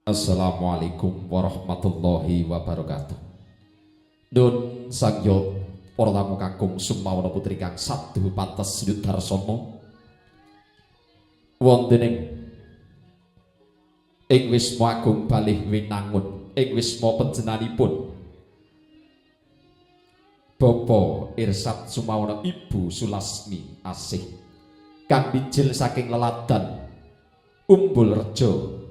Assalamualaikum warahmatullahi wabarakatuh. Nun sangyo para tamu kakung sumawana putri kang sabdu pantes yudarsana wonten ing Wisma Agung Balih Winangun ing wisma panjenenganipun Bapak Irsad Sumawana Ibu Sulasmi Asih kang mijil saking leladan Umbul Rejo,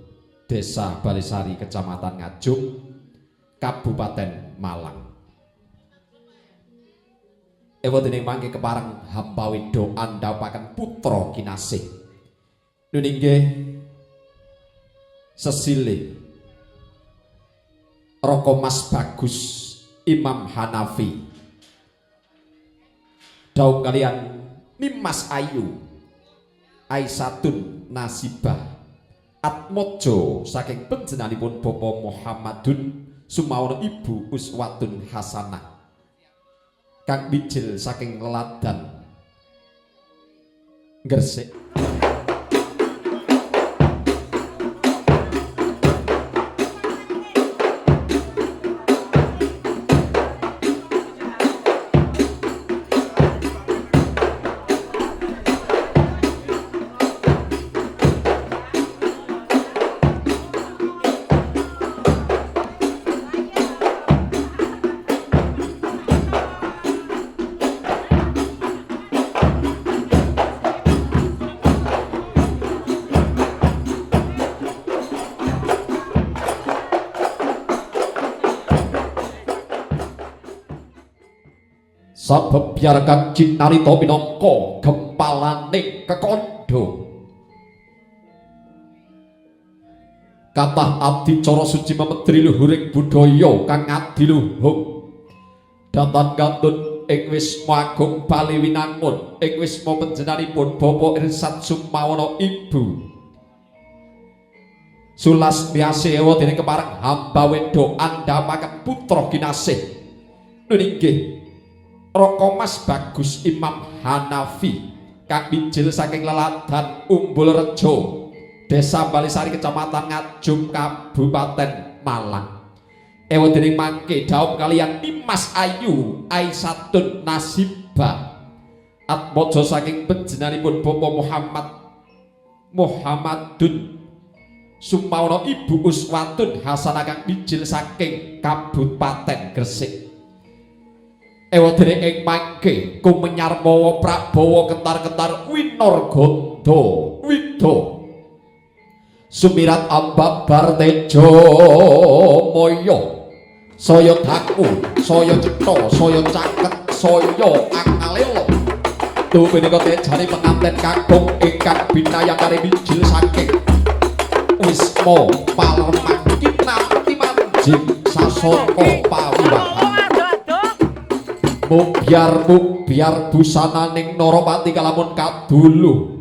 Desa Balesari, Kecamatan Ngajum, Kabupaten Malang. Ewa dening mangke kepareng hamba wedo andhapaken putra kinasih. Nun inggih sesile Raka Mas Bagus Imam Hanafi. Daup kalian Nimas Ayu Aisatun Nasibah Atmojo saking panjenenganipun Bapak Muhammadun Sumawana Ibu Uswatun Hasanah kang mijil saking leladan Gresik. Sabab biarkan cinarita minangka gempalaning kekandha. Kathah adicara suci memedri luhuring budaya kang adiluhung. Datan kantun ing Wisma Agung Bali Winangun ing wisma panjenenganipun Bapak Irsad Sumawana Ibu Sulasmi Asih ewa dene kepareng hamba wedo andhapaken putra kinasih. Nun inggih Raka Mas Bagus Imam Hanafi kang mijil saking leladan Umbul Rejo, Desa Balesari, Kecamatan Ngajum, Kabupaten Malang. Ewa dening mangke daup kalian Nimas Ayu Aisatun Nasibah Atmojo saking panjenenganipun Bapak Muhammad Muhammadun Sumawana Ibu Uswatun Hasanah kang mijil saking Kabupaten Gresik. Ewa dene ing mangke kumenyarmawa prabawa kentar-kentar winorganda wida sumirat ambabar teja maya saya daku saya cetha saya caket saya angalela. Tuh punika tejane penganten kakung ingkang binayangane mijil saking Wisma Palerman kinanti manjing sasana pawiwahan. Mubyar busananing Narapati kalamun kaduluh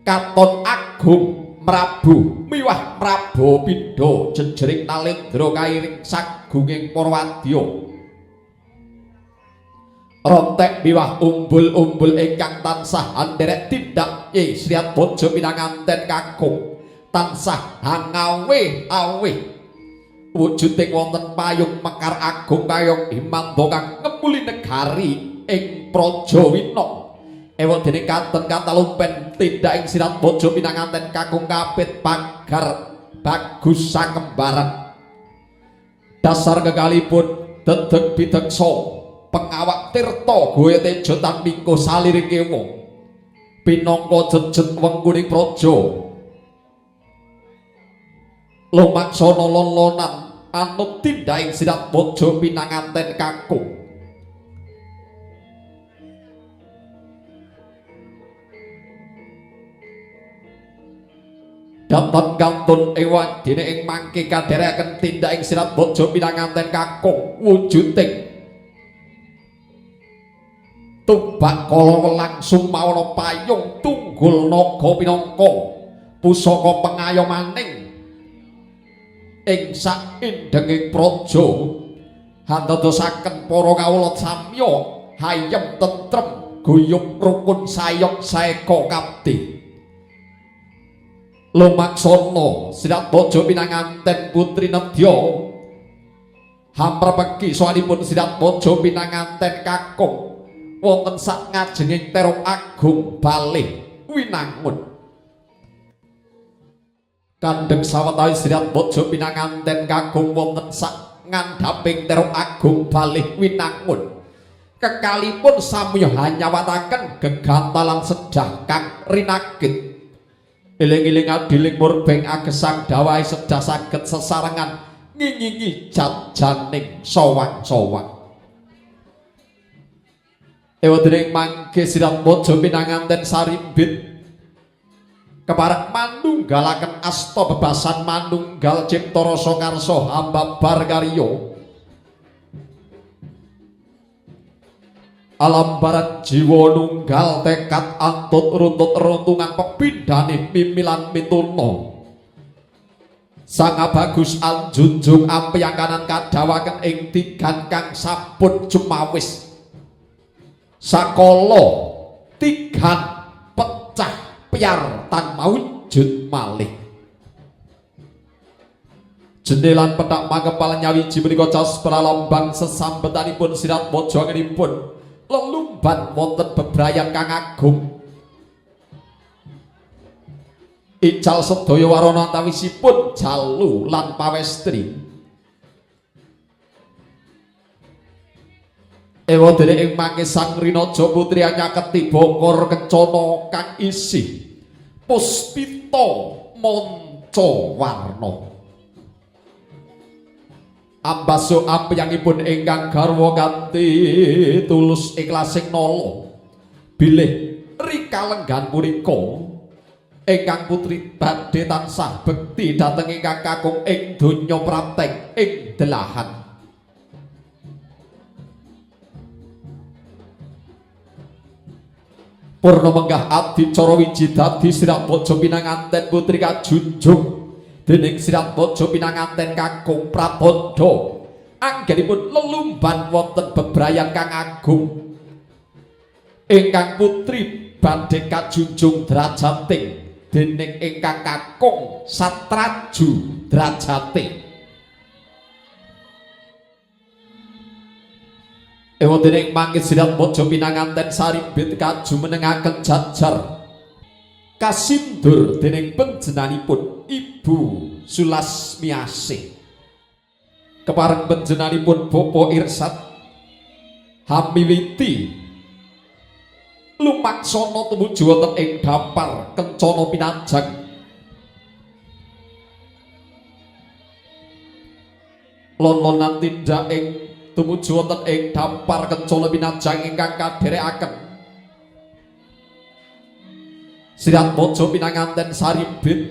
katon agung mrabu miwah mrabapindha jejering nalendra kairing sagunging para wadya rontek miwah umbul-umbul ingkang tansah anderek tindak Nyi Sriatmaja pinanganten kakung tansah hangawe-awe wujuding wonten payung mekar agung kayong himanda kang ngemuli negari ing Praja Winong. Ewa dene katen katalumpen tindak ing Siratmaja pinanganten kakung kapit pagar bagus sakembaran. Dasar kekalipun dedeg bideksa pengawak tirta goya teja tan mingko saliring kewa pinangka jejet wengkuning praja lumaksana lon-lonan anut tindak ing Siratmaja pinanganten kakung. Datan kantun ewa dene ing mangke kadherekaken tindak ing Siratmaja pinanganten kakung wujuding tumbak kala welang sumawana payung tunggul naga pinangka pusaka pengayomaning ing saindenging praja handadosaken para kawula samya hayem tentrem guyub rukun sayok saeka kabeh. Lumaksana Siratmaja pinanganten putri nedya hamrepeki sowanipun Siratmaja pinanganten kakung wonten sak ngajenging terong agung balih winangun. Kandheng sawetawis Siratmaja pinanganten kakung wonten sak ngandhaping terong agung balih winangun. Kekalipun samya hanyawataken gegantalan sedah kang rinakit. Eling-eling adiling murbeng agesang dawahe sedah saged sesarengan ngingingi jajaning sowang-sowang. Ewa dening mangke Siratmaja pinanganten sarimbit kepareng manunggalaken asta bebasan manunggal cipta rasa karsa hambabar karya. Alambaran jiwa nunggal tekad antut runtut runtungan pepindhane mimilan mituna. Sanga bagus anjunjung ampiyangkanan kadhawaken ing tigan kang sampun cumawis. Sakala tigan pecah piar tan maujud malih. Jendelan pethak makepal nyawiji menika caos pralambang sesambetanipun Siratmaja anggenipun lelumban wonten bebrayan kang agung. Ical sedaya warana antawisipun jalu lan pawestri. Ewa dene ing mangke Sang Rinaja putri anyaketi bokor kencana kang isih puspita manca warna. Ambaso ampyangipun ingkang garwa kanthi tulus ikhlasing nala bilih rikalenggan punika ingkang putri badhe tansah bekti dhateng ingkang kakung ing donya prapteng ing delahan. Purna menggah adicara wiji dadi Siratmaja pinanganten putri kajunjung dening Siratmaja pinanganten kakung Pratandha anggenipun lelumban wonten bebrayan kang agung. Ingkang putri badhe kajunjung drajating dening ingkang kakung satraju drajate. Ewa dening mangke Siratmaja pinanganten sarimbit kajumenengaken jajar kasindur dening panjenenganipun Ibu Sulasmiasih. Kepareng panjenenganipun Bapak Irsad hamiwiti lumaksana tumuju wonten ing dampar kencana pinajang. Lon-lonan tindak ing tumuju wonten ing dampar kencana pinajang ingkang kadherekaken Siratmaja pinanganten sarimbit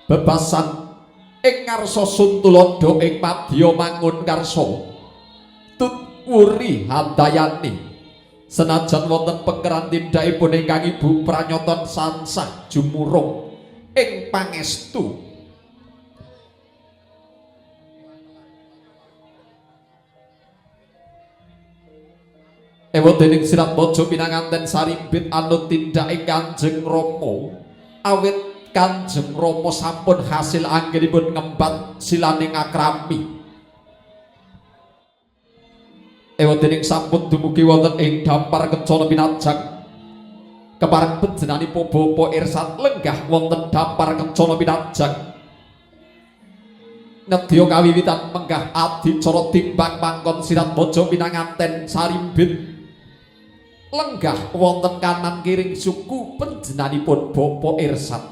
bebasan ing ngarsa Suntuladha ing madya mangun karsa tut wuri handayani. Senajan wonten pengkeran tindakipun ingkang Ibu pranyata sansah jumurung ing pangestu. Ewa dening Siratmaja pinanganten sarimbit anut tindake Kanjeng Rama. Awit Kanjeng Rama sampun hasil anggenipun ngembat silaning akrami. Ewa dening sampun dumugi wonten ing dampar kencana pinajang. Kepareng panjenenganipun Bapak Irsad lenggah wonten dampar kencana pinajang. Nedya kawiwitan menggah adicara timbang pangkon Siratmaja pinanganten sarimbit lenggah wonten kanan kiring suku panjenenganipun Bapak Irsad.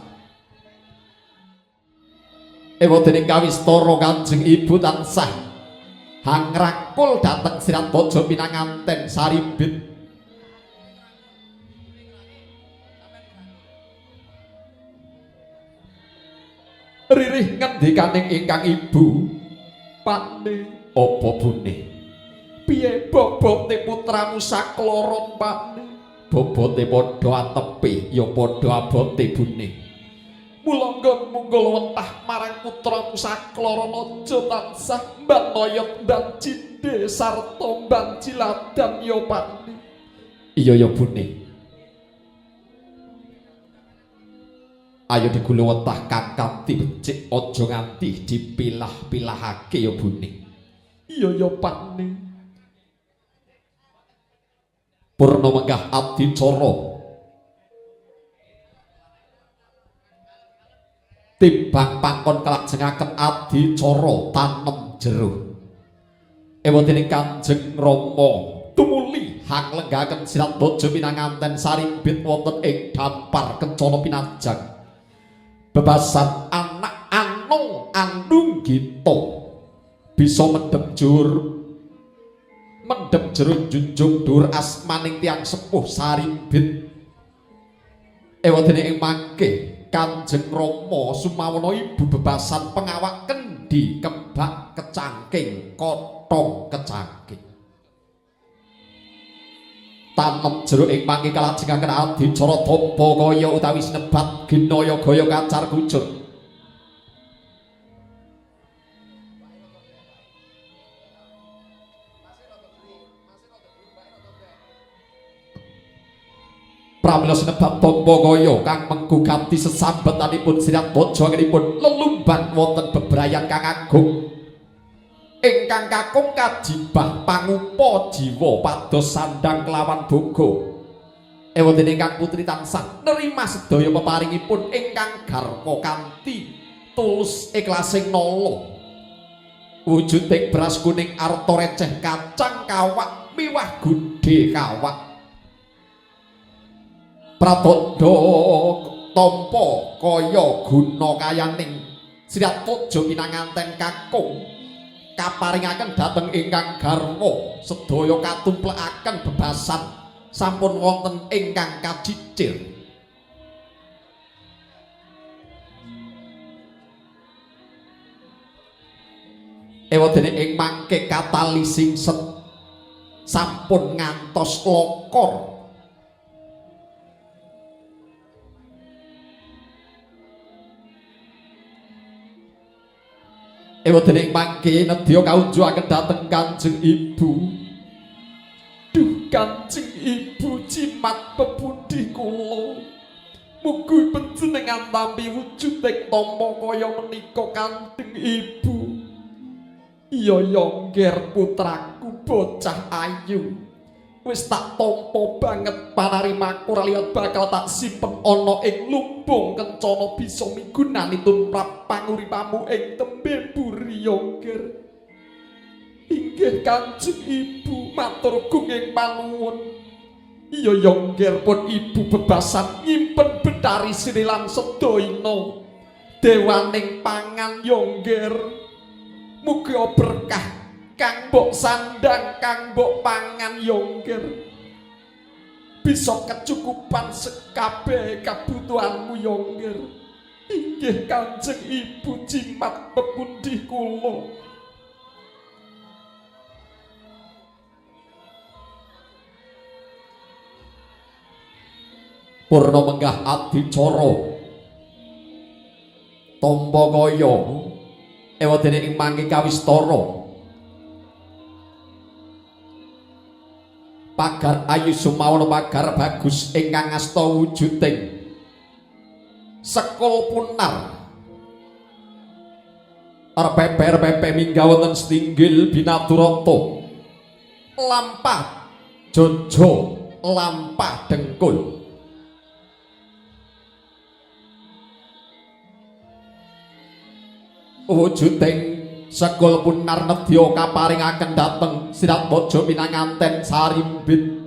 Ewa dening kawistara Kanjeng Ibu tansah hangrangkul dhateng Siratmaja pinanganten sarimbit. Ririh ngendikaning ingkang ibu, Pakne apa bune? Piye bobote putramu sakloron, Pakne? Bobote padha atepe ya padha abote bune. Mula nggon munggul wentah marang putramu sakloron aja tansah mban oyot mban cindhe sarta mban ciladan ya, Pakne. Iya ya bune. Ayo digulawetah kang kanthi becik, aja nganti dipilah-pilahake ya Bune. Iya ya Pakne. Purna menggah adicara. Timbang pangkon kalajengaken adicara tanem jero. Ewadene Kanjeng Rama tumuli hanglenggaken sirat bojo pinanganten sarimbit wonten ing dampar kencana pinajang. Bebasan anak anung anunggita bisa mendem jur mendem jero junjung dhuwur asmaning tiyang sepuh sarimbit. Ewadene ing mangke Kanjeng Rama sumawana ibu bebasan pengawak kendi kebak kecangking kotong kecangking. Tanem jero ing mangke kalajengaken adicara tampa kaya utawi sinebat ginaya gaya kacar kucur. Pramila sinebat tampa kaya kang mengku ganti sesambetanipun sirat bojo anginipun lelumban wonten bebrayan kang agung. Ingkang kakung kajibah pangupa jiwa pados sandang kelawan boga. Ewadene ingkang putri tansah nerima sedaya peparingipun ingkang garwa kanthi tulus ikhlasing nala. Wujuding beras kuning arta receh kacang kawak miwah gudhe kawak. Pratandha tampa kaya guna kayaning sirat bojo pinanganten kakung kaparingaken dhateng ingkang garwa sedaya katumplekaken bebasan sampun wonten ingkang kacicir. Ewadene ing mangke katali singset sampun ngantos lokor. Ewadene ing mangke nedya kaunjukaken dhateng Kanjeng Ibu. Duh Kanjeng Ibu jimat pepundhi kula. Mugi panjenengan tampi wujuding tampa kaya menika Kanjeng Ibu. Iya ya ngger putraku bocah ayu. Wis tak tampa banget panarimaku ora liwat bakal tak simpen ana ing lumbung kencana bisa migunani tumrap panguripamu ing tembe buri yongger. Inggih Kanjeng Ibu matur gunging panuwun. Iya yongger pun ibu bebasan nyimpen betari sri lan sedoina dewaning pangan yongger. Mugi berkah kang mbok sandang kang mbok pangan yongger bisa kecukupan sekabehe kabutuhanmu yongger. Inggih Kanjeng Ibu jimat pepundhi kula. Purna menggah adicara tampa kaya ewadene ing mangke kawistara. Pagar ayu sumawana pagar bagus ingkang asta wujuding sekul punar. Rpepe-rpepe minggah wonten setinggil binaturata. Lampah jojo lampah dengkul. Wujuding sekul punar nedya kaparingaken dhateng sirat bojo pinanganten sarimbit.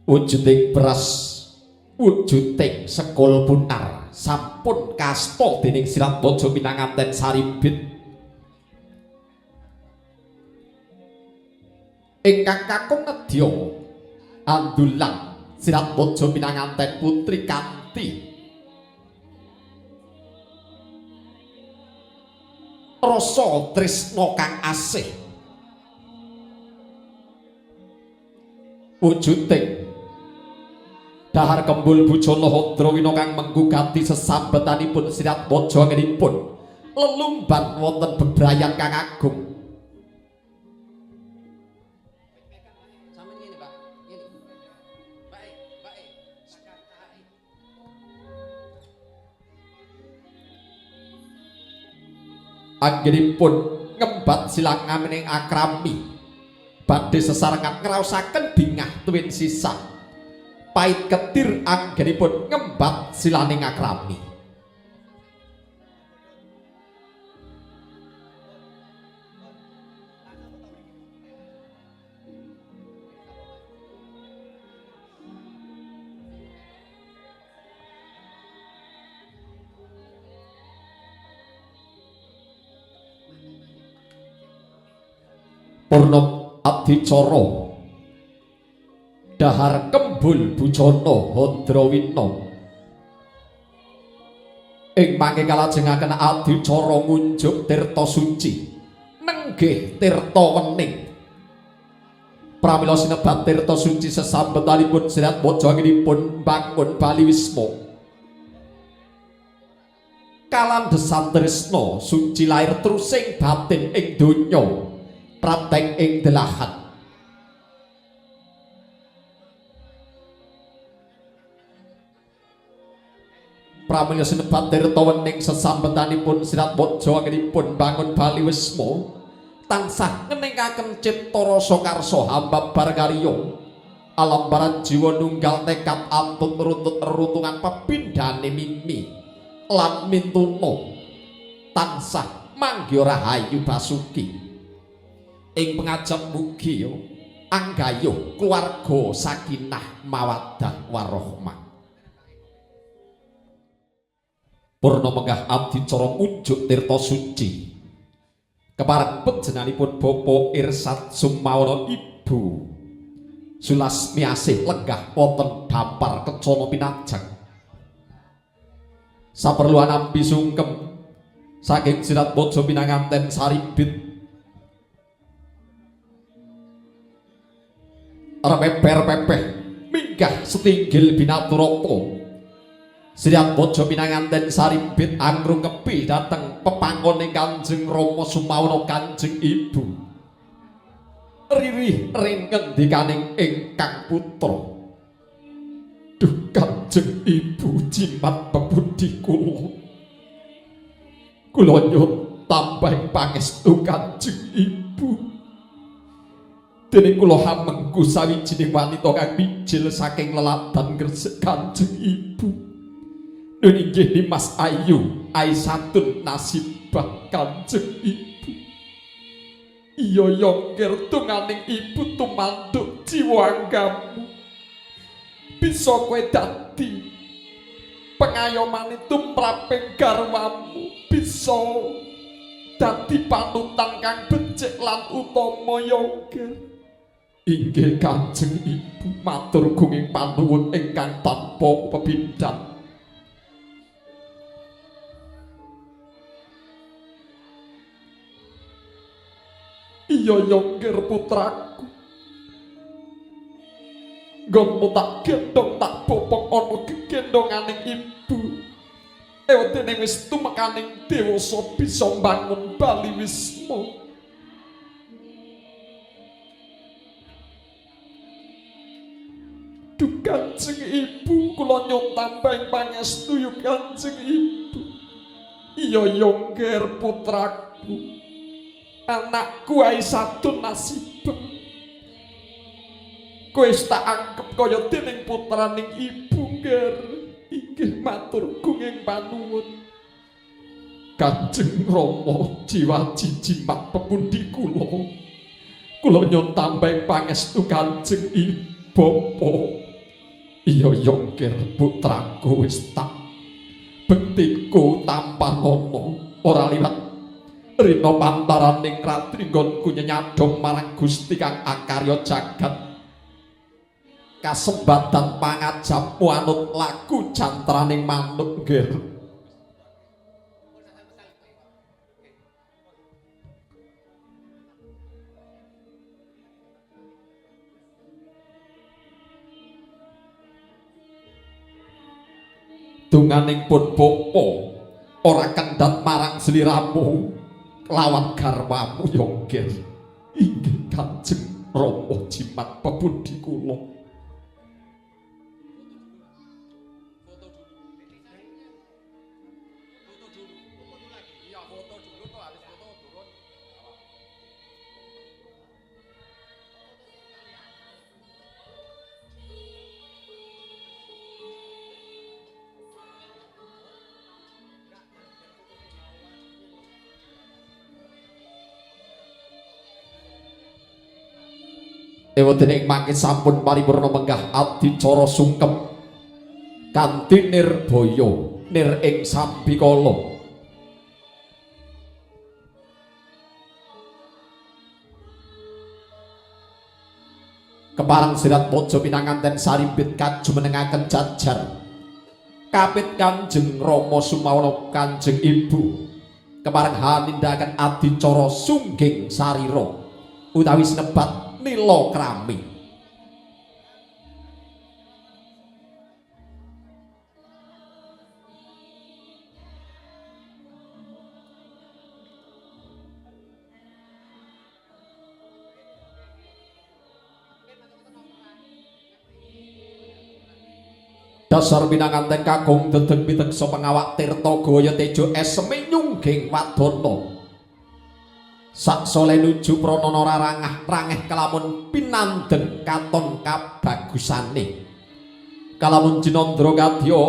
Wujuding beras wujuding sekul punar sampun kasta dening sirat bojo pinanganten sarimbit. Ingkang kakung nedya andulang sirat bojo pinanganten putri kanthi rasa tresna kang asih. Wujuding dahar kembul bujana Handrawina kang menggugati sesambetanipun sirat bojo anginipun lelumban wonten bebrayan kang agung. Anggenipun ngembat silangamining akrami badhe sesarengan ngraosaken bingah tuwin sisah pait ketir anggenipun ngembat silaning akrami. Purna adicara dahar kembul bujana handrawina ing mangke kalajengaken adicara ngunjuk tirta suci nenggih tirta wening. Pramila sinebat tirta suci sesambetanipun Sri Atmaja anggenipun bangun bali wisma kalandhesan tresna suci lair trusing batin ing donya pratek ing delahan. Pramila sinebat tirta wening sesambetanipun Sri Atmaja anggenipun bangun bali wisma tansah ngeningkaken cipta rasa karsa hambabar karya alambaran jiwa nunggal tekad antut runtut runtungan pepindhane mimi lan mintuna tansah manggih rahayu basuki ing pengajap mugi anggayuh keluarga sakinah mawaddah warahmah. Purna menggah adicara ngunjuk tirta suci kepareng panjenenganipun Bapak Irsad Sumawana Ibu Sulasmi Asih lenggah wonten dampar kecana pinajeng. Saperlu anampi sungkem saking Sri Atmaja pinanganten saribit repeper-pepeh minggah setinggil binaturata. Sri Atmaja pinanganten sarimbit angrungkepi dhateng pepanggoning Kanjeng Rama Sumawana Kanjeng Ibu. Ririh ring ngendikaning ingkang putra. Duh Kanjeng Ibu jimat pepundhi kula. Kula nyuwun tambahing pangestu Kanjeng Ibu. Dene kula hamengku sawijining wanita kang mijil saking leladan Gresik Kanjeng Ibu. Nun inggih Nimas Ayu Aisatun Nasibah Kanjeng Ibu. Iya yongkir tunganing ibu tumanduk jiwa anggamu. Bisa kowe dadi pengayomane tumraping garwamu, bisa dadi panutan kang becik lan utama yongkir. Inggih Kanjeng Ibu matur gunging panuwun ingkang tanpa pepindhan. Iya yongkir putraku, nggonmu tak gendong tak bopong ana gegendonganing ibu. Ewadene wis tumekaning dewasa bisa mbangun bali wisma. Duh Kanjeng Ibu, kula nyuwun tambahing pangestu yu Kanjeng Ibu. Iya yongkir putraku, anakku Aisatun Nasibah, kowe wis tak anggep kaya dening putraning ibu ngger. Inggih matur gunging panuwun. Kanjeng Rama jiwa jimat pepundi kula. Kula nyuwun tambahing pangestu Kanjeng Ibu. Iya yongkir putraku wis tak bektiku tampanana ora liwat rina pantaraning ratri nggonku nyenyadong marang Gusti kang akarya jagat. Kasembatan pangajapmu anut laku jantraning manuk nggir. Dunganing pun bapa ora kendhat marang sliramu lawan garwamu yongger. Inggih Kanjeng Rama jimat pepundi kula. Ewadene ing mangke sampun paripurna menggah adicara sungkem kanthi nirbaya nir ing sambikala. Kepareng sirat Mojo pinanganten sarimbit kajumenengaken jajar kapit Kanjeng Rama Sumawana Kanjeng Ibu kepareng hanindakaken adicara sungging sarira utawi sinebat nila krami. Dasar pinanganten kakung dedeg piteksa pengawak tirta gaya tejo eseme nyungging wadana. Saksole nuju pranana rarangah rangeh kelamun pinandeng katon kabagusane. Kalamun Jinandra kadya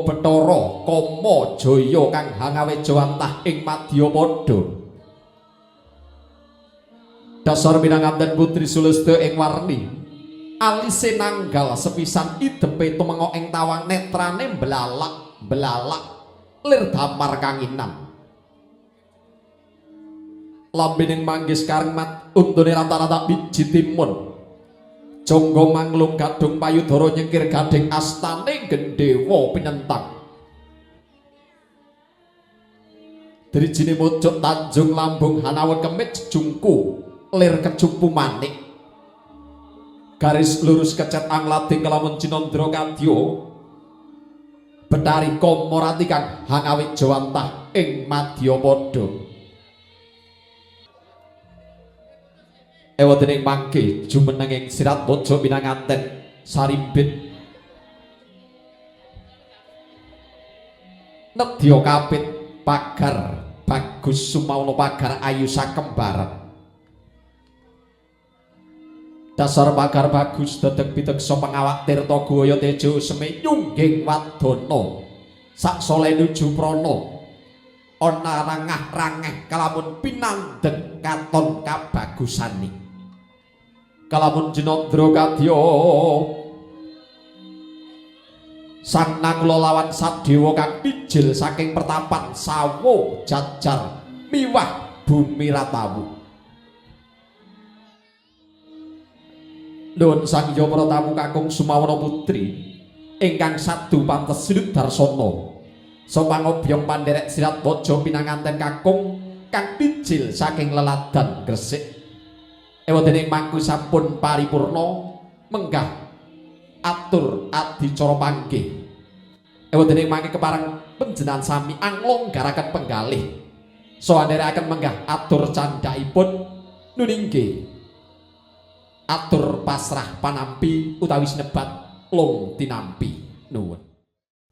Bathara Kama Jaya kang hangawejawantah ing madyapada. Dasar pinanganten putri Sulastya ing warni alise nanggal sepisan idepe tumenga ing tawang netrane blalak blalak lir damar kanginan. Lambening manggis karmat untune rata-rata biji timun. Jonggo manglung gadung payudara nyengkir gading astane gendhewa pinentang. Drijine mucuk tanjung lambung hanawon kemit jejungku lir kecupu manik. Garis lurus kecet anglading kelamun Jinandra kadya Bathari Kama Rati kang hangawejawantah ing madyapada. Ewadene mangke jumenenging sirat Mojo pinanganten sarimbit nedya kapit pagar bagus sumawana pagar ayu sakembaran. Dasar pagar bagus dedeg piteksa pengawak tirta gaya tejo seme nyungging wadana saksole nuju prana ana rangah rangeh kalamun pinandeng katon kabagusane. Kalamun Jinandra kadya Sang Nakula lawan Sadewa kang pijil saking pertapan Sawo jajar miwah bumi Ratawu. Nuwun sang ya para tamu kakung Sumawana putri ingkang sadu pantes sinut darsana. Sopangobyong pandherek sirat Mojo pinanganten kakung kang pijil saking leladan Gresik. Ewadene mangku sampun paripurna menggah atur adicara panggih. Ewadene mangke kepareng panjenengan sami anglonggaraken penggalih. Saha nderekaken menggah atur candhaipun nuningge atur pasrah panampi utawi sinebat lung tinampi. Nuwun.